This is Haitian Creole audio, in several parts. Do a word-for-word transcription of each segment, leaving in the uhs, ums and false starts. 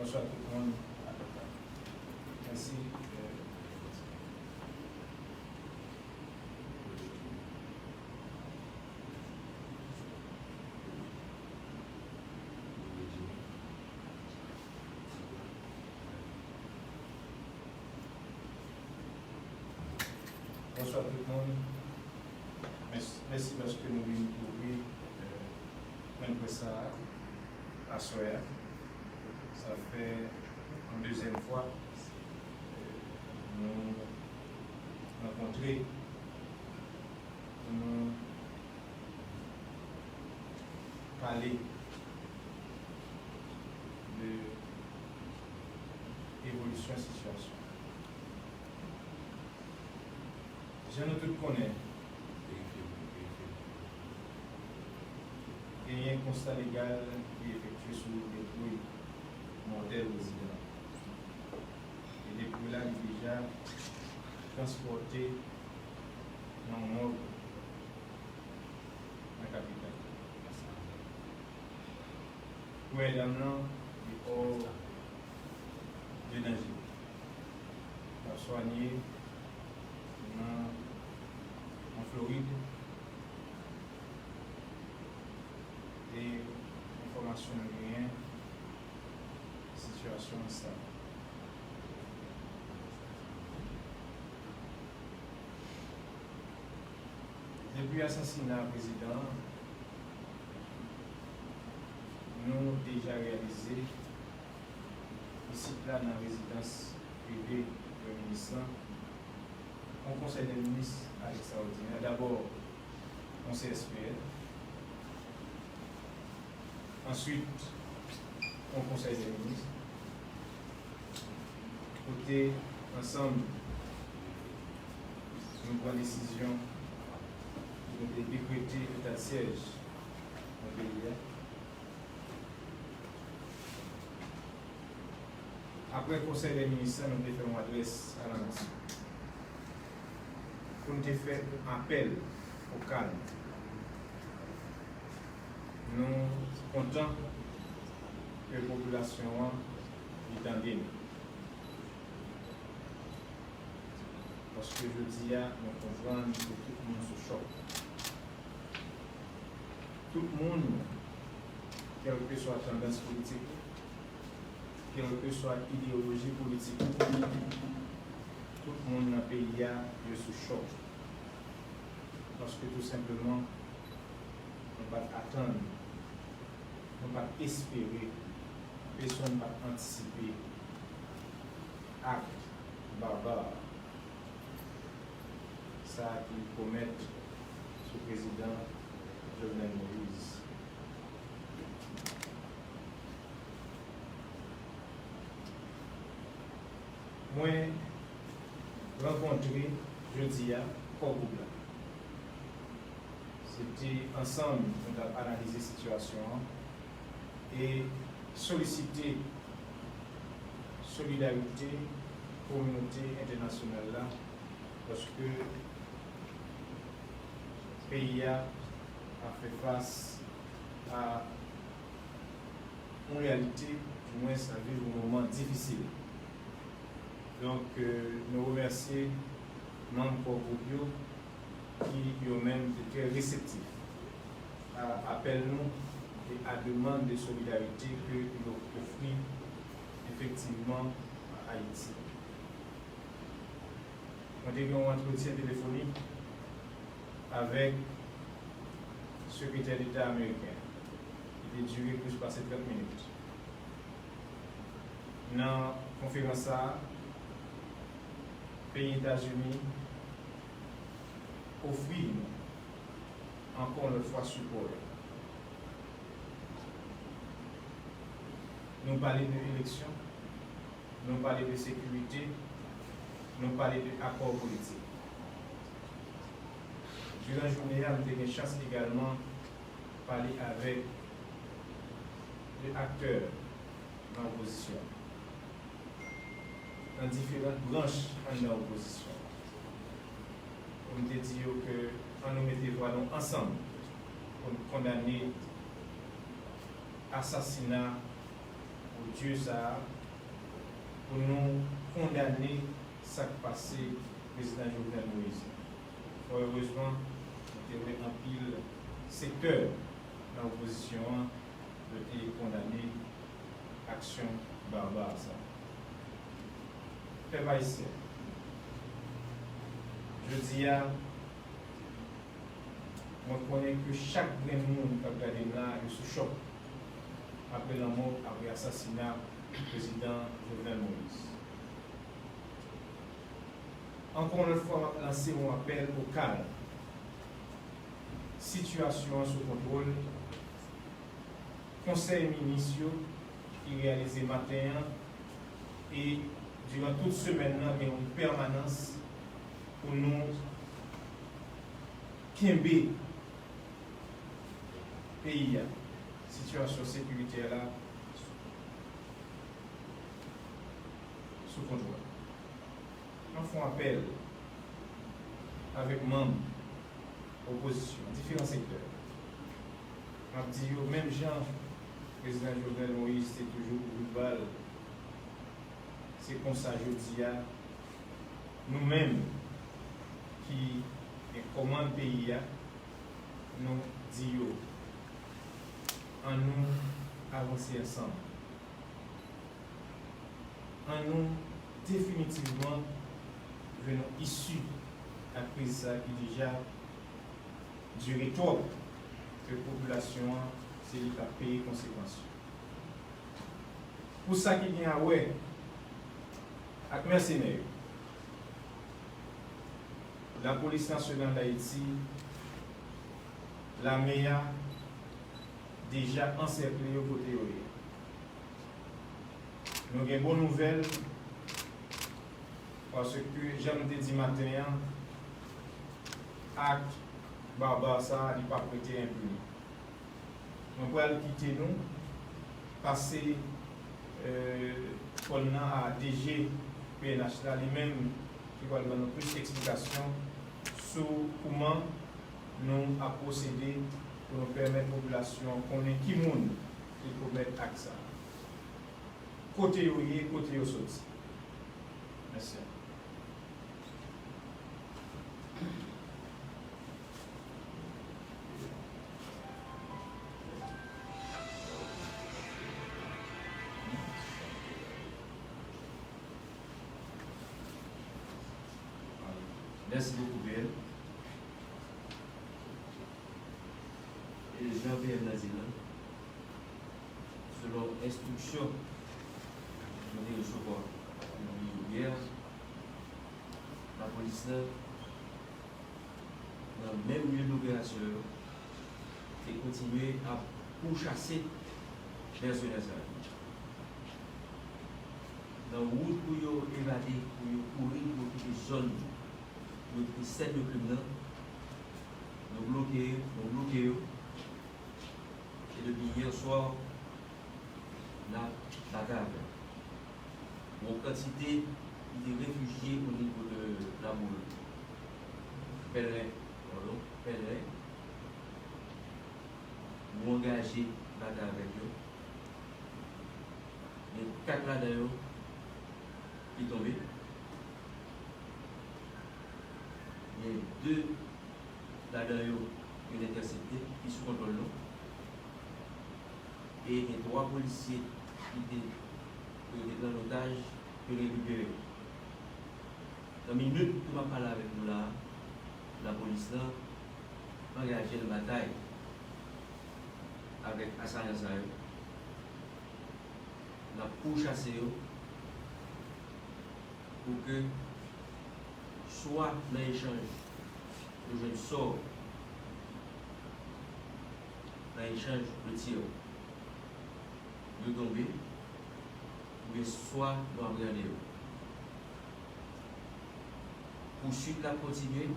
Bonswa tout moun. Mèsi. Bonswa tout moun. Mès- Mèsi paske nou vin kouvri pwen près sa a aswè a. Sa fè yon dezyèm fwa nou rankontre pou nou pale de evolisyon sitiyasyon. Jan nou tout konnen, genyen konsta legal ki efektye sou detwi mòtèl prezidan an. E detwi la, li deja transpòte nan yon mòg nan kapital. Premyè dam nan, li hors de danger. L ap swanye nan, an Florid. E enfòmasyon nou genyen, sitiyasyon an stab. Depi asasina prezidan an, nou deja reyalize isit la nan rezidans prive premye minis lan, yon konsèy dè minis ekstraòdinè. Dabò, yon C S P L. Answit, yon konsèy dè minis. Kote ansanm, nou pran desizyon pou nou te dekrete eta dè syèj nan peyi a. Apre konsèy dè minis la, nou te fè yon adrès a lanasyon pou n te fè apèl o kalm. Nou kontan ke popilasyon an li tande nou. Paske jodi a, nou konprann ke tout moun sou chòk. Tout moun, kèlkeswa tandans politik ou, kèlkeswa ideyoloji politik ou, tout moun nan peyi a, yo sou chòk. Paske tou senpleman, nou pa t atann, nou pa t espere, pèsonn pa t antisipe ak babar sa a ki komèt sou prezidan Jovenel Moïse. Mwen rankontre jodi a Core Group la. Se te ansanm nou t ap analize sitiyasyon an e solisite solidarite kominote entènasyonal la, paske peyi a ap fè fas a yon reyalite, di mwens ap viv yon moman difisil. Donk, euh, nou remèsye manm Core Group yo ki yo menm te trè reseptif a apèl nou e a demann de solidarite ke yo ofri efektivman a Ayiti. Mwen te gen yon antretyen telefonik avèk Sekretè Deta ameriken, ki te dire plis pase trant minit. Nan konferans sa a, peyi Etazini ofri nou ankò yon lòt fwa sipò yo. Nou pale de eleksyon, nou pale de sekirite, nou pale de akò politik. Diran jounen an, m te gen chans egalman pale avèk de aktè nan opozisyon, nan diferan branch anndan opozisyon, pou m te di yo ke ann nou mete vwa nou ansanm pou n kondane asasina ou Dye sa a pou nou kondane sa k pase Prezidan Jovenel Moïse. Fò erezman, nou te wè anpil sektè nan opozisyon an, yo te kondane aksyon baba sa. Pèp ayisyen, jodi a, mwen konnen ke chak grenn moun k ap gade m la, yo sou chòk apre lanmò, apre asasina Prezidan Jovenel Moïse. Ankò yon lòt fwa, m ap lanse yon apèl o kalm. Sitiyasyon an sou kontwòl. Konsèy minis yo ki reyalize maten an e diran tout semèn nan, gen yon pèmanans pou nou kenbe peyi a, sitiyasyon sekiritè la sou kontwòl. M ap fè yon apèl avèk manm opozisyon, diferan sektè. M ap di yo, menm jan Prezidan Jovenel Moïse te toujou ouvri bra l, se konsa jodi a, nou menm ki gen kòmand peyi a, nou di yo, annou avanse ansanm. Annou definitivman jwenn yon isi ak kriz sa ki deja dire twòp, ke popilasyon an, se li k ap peye konsekans yo. Pou sa ki gen a wè ak mèsenè yo, Lapolis Nasyonal Dayiti, lame a, deja ansèkle yo kote yo ye. Nou gen bon nouvèl, paske, jan m te di maten an, ak baba sa a, li p ap rete enpini. Mwen pral kite nou pase, euh, kòn nan a D G P N H la, li menm ki pral ban nou plis eksplikasyon sou kòman nou ap pwosede pou nou pèmèt popilasyon an konnen ki moun ki komèt ak sa. Kote yo ye, kote yo soti. Mèsi. Mèsi bokou, P M. E jan P M nan di l lan, selon enstriksyon nou te resevwa depi yè, lapolis lan, nan menm lye doperasyon yo, te kontinye ap pouchase mèsenè sa yo. Nan wout pou yo evade, pou yo kouri, pou yo kite zòn, pou yo kite sèn de krim nan, nou bloke, nou bloke yo. E depi yè swa, n ap batay avè l. Yon kantite ki te refijye o nivo de Laboul, Pèlen, padon, Pèlen, nou angaje batay avèk yo. Gen kat ladan yo ki tonbe. Gen de ladan yo ke n entèsepte, ki sou kontwòl nou. E gen twa polisye ki te, ke yo te pran an otaj, ke n rekipere. Nan minit ke m ap pale avèk nou la a, lapolis lan angaje l batay avèk asayan sa yo. N ap pouchase yo pou ke swa nan echanj yo jwenn sò nan echanj de tir, yo tonbe, oubyen swa nou apranne yo. Pouswit la ap kontinye.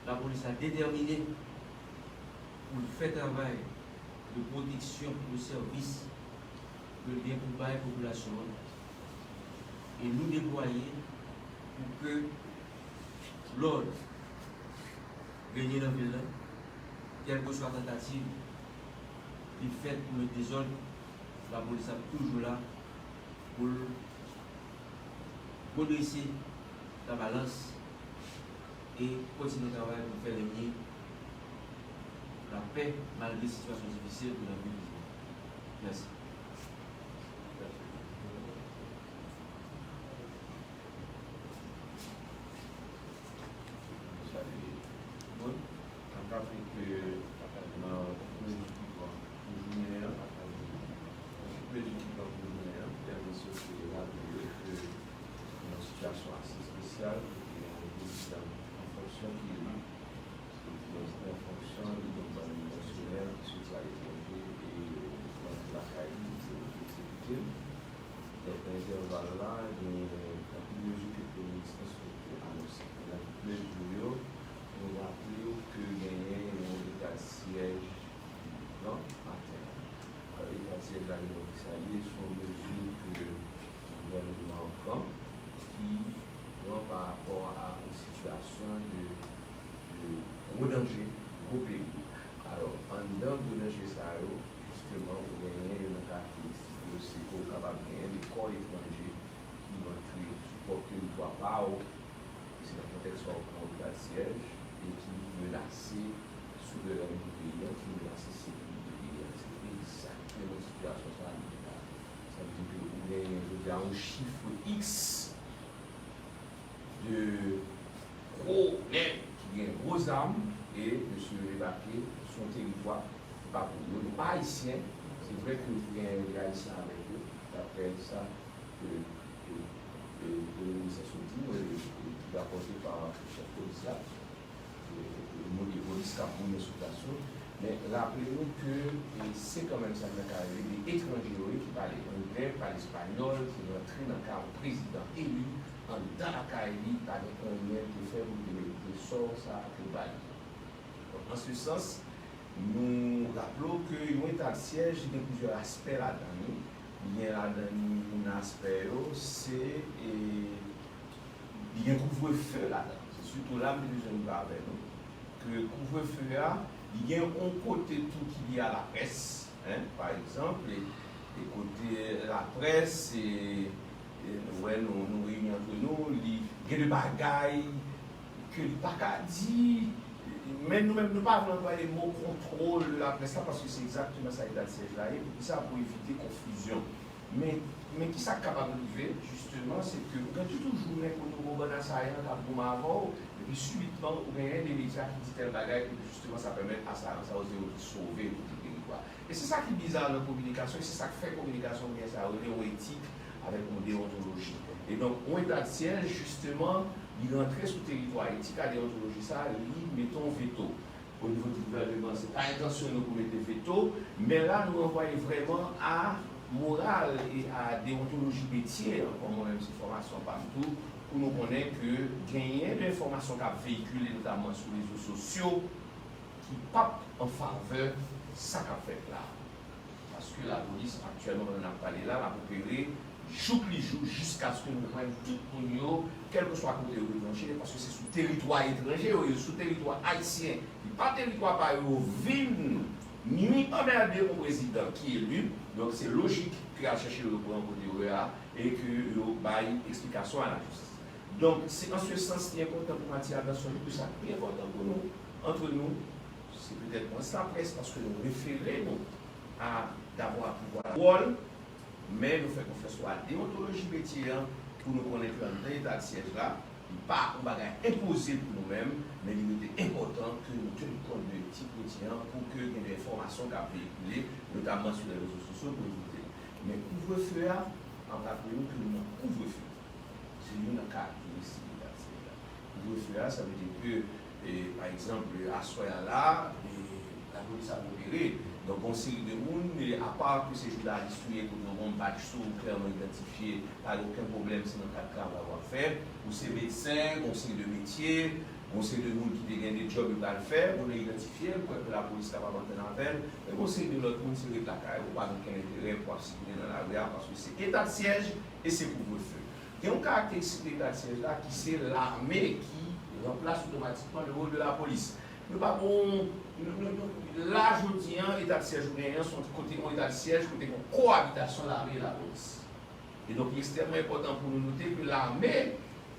Lapolis la detèmine pou l fè travay de pwoteksyon, de sèvis ke l gen pou bay popilasyon an. E nou deplwaye pou ke lòd renye nan vil la, kèlkeswa tantativ ki fèt pou met dezòd, Lapolis ap toujou la pou l redrese labalans e kontinye travay pou fè remye lapè malgre sitiyasyon difisil pou nan peyi. Mèsi. Bon. An ka fè ke nan konferans de près pou jounen an, konferans de près pou jounen an, pèmèt yo ke raple yo ke nan sitiyasyon ase espesyal, kote yon prezidan an fonksyon ki eli, prezidan an fonksyon, li gen yon bann fonksyoner ki soti aletranje e rantre lakay li, se yo ki egzekite l. Donk, nan entèval la, gen anpil mezi ke premye minis lan sot anonse. Nan premye jou yo, nou raple w ke genyen yon eta de syèj ki pran atè a. Eta de syèj la, nou salye, se yon mezi ke gouvènman an pran, ki pran pa rapò a yon sitiyasyon de, de gwo danje, gwo peri. Alò, anndan gwo danje sa yo, jisteman, ou genyen youn nan karakteristik yo, se ke w kapab genyen de kò etranje ki rantre sou pwòp teritwa pa w, e se nan kontèks sa w pran eta de syèj, e ki menase souverènte peyi a, ki menase sekirite peyi a. Se egzakteman sitiyasyon sa a nou ye la. Sa vle di ke ou genyen, jodi a, yon chif X de gwo nèg ki gen gwo zam, e mesye yo debake sou yon teritwa ki pa pou yo. Yo pa ayisyen. Se vre ke nou gen de ayisyen avèk yo, daprè sa ke, ke, ke, ke premye minis lan sot di, e, e ki rapòte pa chèf polis la. E, e, e polis k ap goumen sou plas yo. Men raple nou ke, e, se kanmenm sa k nan ka rele de etranje yo ye ki pale anglè, pale espanyòl, ki rantre nan kay yon prezidan eli, anndan lakay li, pa gen anyen l te fè pou l te merite sò sa a ke yo ba li. Donk, an se sans, nou raple w ke yon eta de syèj, li gen plizyè aspè ladan li. Li gen ladan li, youn nan aspè yo, se, e, li gen kouvrefe ladan. Se sitou la m te bezwen rive avè nou. Ke kouvrefe a, li gen yon kote tou ki lye a laprès, en, pa egzanp, e, e kote laprès, e, e nou wè, nou, nou reyini antre nou, li gen de bagay ke li pa ka di, men nou menm, nou pa vle anplwaye mo kontwòl laprès la, paske se egzakteman sa eta de syèj la ye. Poukisa? Pou evite konfizyon. Men, men kisa k kapab rive, jisteman, se ke ou gen toujou jounen kote ou gon bann asayan k ap goumen avè w, epi sibitman, ou genyen de medya ki di tèl bagay, epi jisteman, sa pèmèt asayan sa yo se yo ki sove kote teritwa. E se sa ki biza nan kominikasyon, e se sa k fè kominikasyon gen sa yo rele yon etik avèk yon deontoloji. E donk, yon eta de syèj, jisteman, li rantre sou teritwa etik a deontoloji sa, li mete yon veto. O nivo di gouvèneman, se pa entansyon nou pou mete veto, men la nou ranvwaye vrèman a moral e a deontoloji metye an, kòm mwen menm se fòmasyon pa m tou, pou nou konnen ke genyen de enfòmasyon k ap veyikile, notamman sou rezo sosyo, ki p ap an favè sa k ap fèt la. Paske lapolis, aktyèlman, pandan n ap pale la, l ap opere jouk li jou, jiskaske nou jwenn tout moun yo, kèlkeswa kote yo te branche, paske se sou teritwa etranje yo ye, sou teritwa ayisyen, ki pa teritwa pa yo, yo vin nwi, anmède yon prezidan ki eli. Donk, se lojik ke y al chèche yo, yo pran kote yo ye a, e ke yo bay eksplikasyon a lajistis. Donk, se an se sans li enpòtan pou m atire atansyon nou ke sa k pi enpòtan pou nou, antre nou, se petèt mwens laprès, paske nou refere nou a davwa pouvwa wòl, men nou fè konfyans a deontoloji metye an pou nou konnen ke anndan eta de syèj la, li pa yon bagay enpoze pou nou menm, men li rete enpòtan ke nou teni kont de etik metye an pou ke gen de enfòmasyon k ap veyikile, notamman sou lè rezo sosyo, pou evite. Men kouvrefe a, m ap raple nou ke nou nan kouvrefe. Se youn nan karakteristik eta de syèj la. Kouvrefe a, sa vle di ke, e, pa egzanp, aswè a la, e, lapolis ap opere. Donk, gon seri de moun, e, apa ke se jounalis ou ye, kote w gon badj sou ou, klèman idantifye, pa gen okenn pwoblèm, se nan kad travay w ap fè. Ou se medsen, gon seri de metye, gon seri de moun ki te gen de djòb yo pral fè, moun yo idantifye l, kwè ke lapolis kapab antann avè l, men gon seri de lòt moun, se ret lakay ou, pa gen okenn enterè pou w ap sikile nan lari a, paske se eta de syèj e se kouvrefe. Gen yon karakteristik de eta de syèj la ki se lame ki ranplase otomatikman le wòl de lapolis. Nou pa gon Nou, nou, nou, la, jodi a, eta de syèj ou genyen an, se yon kote, yon eta de syèj kote gen yon koabitasyon lame e lapolis. E donk, li ekstrèmman enpòtan pou nou note ke lame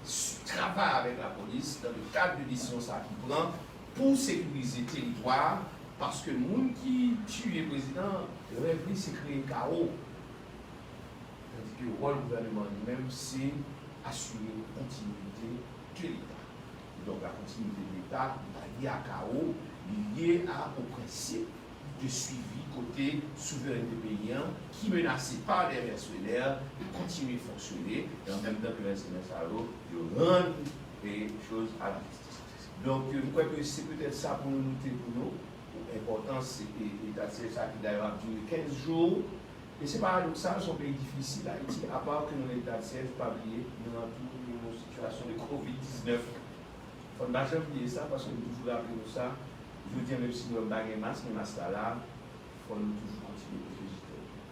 s-, travay avèk lapolis dans le cadre de desizyon sa ki pran pou sekirize teritwa a, paske moun ki tiye prezidan an, rèv li se kreye kawo. Tandis que rôle gouvernement lui-même, c'est assurer une continuité de l'État. Donk, la continuité de l'État, li pa lye a kawo, li lye a, au principe de suivi kote souverènte peyi an, ki menase pa des mercenaires, li kontinye fonksyone, e an menm tan ke mèsenè sa yo, yo rann e choz a la jistis. Donk, m kwè ke se petèt sa pou nou note pou nou, enpòtans e, e, eta de syèj sa ki dayè ap dire kenz jou, e se paradoksal, se yon peyi difisil, Ayiti, apa ke nou nan eta de syèj, pa bliye, nou nan tou yon sitiyasyon de kovid diznèf. Fò n pa janm bliye sa, paske nou toujou raple nou sa. Jodi a, menm si nou wè m pa gen mas, men mas la la, fò nou toujou kontinye pwoteje tèt nou.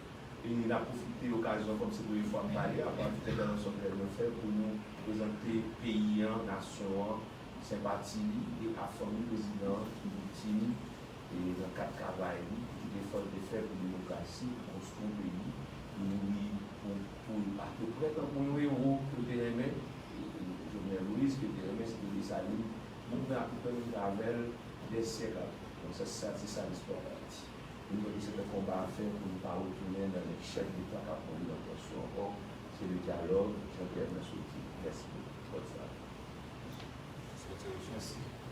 E n ap pwofite okazyon, kòm se premye fwa m pale, apa tout entèvansyon ke mwen fè pou nou prezante peyi an, nasyon an, senpati li e a fanmi prezidan an ki viktim e nan kad travay li, pou tout efò l te fè pou demokrasi, pou konstwi yon peyi, pou nouri, pou, pou apeprè tankou yon ewo ke yo te renmen, e, e, Jovenel Moïse, ke yo te renmen, se te Desalin, nou pran apeprè menm travè l dè syèk apre. Donk, sa, sa, se sa listwa Ayiti. E nou kwè ke se yon konba a fè pou nou pa retounen nan lè chèf deta k ap mouri nan pòs yo ankò. Se le dyalòg, Jean Pierre Ernest Retier. Mèsi bokou. Bòn swa. Mèsi.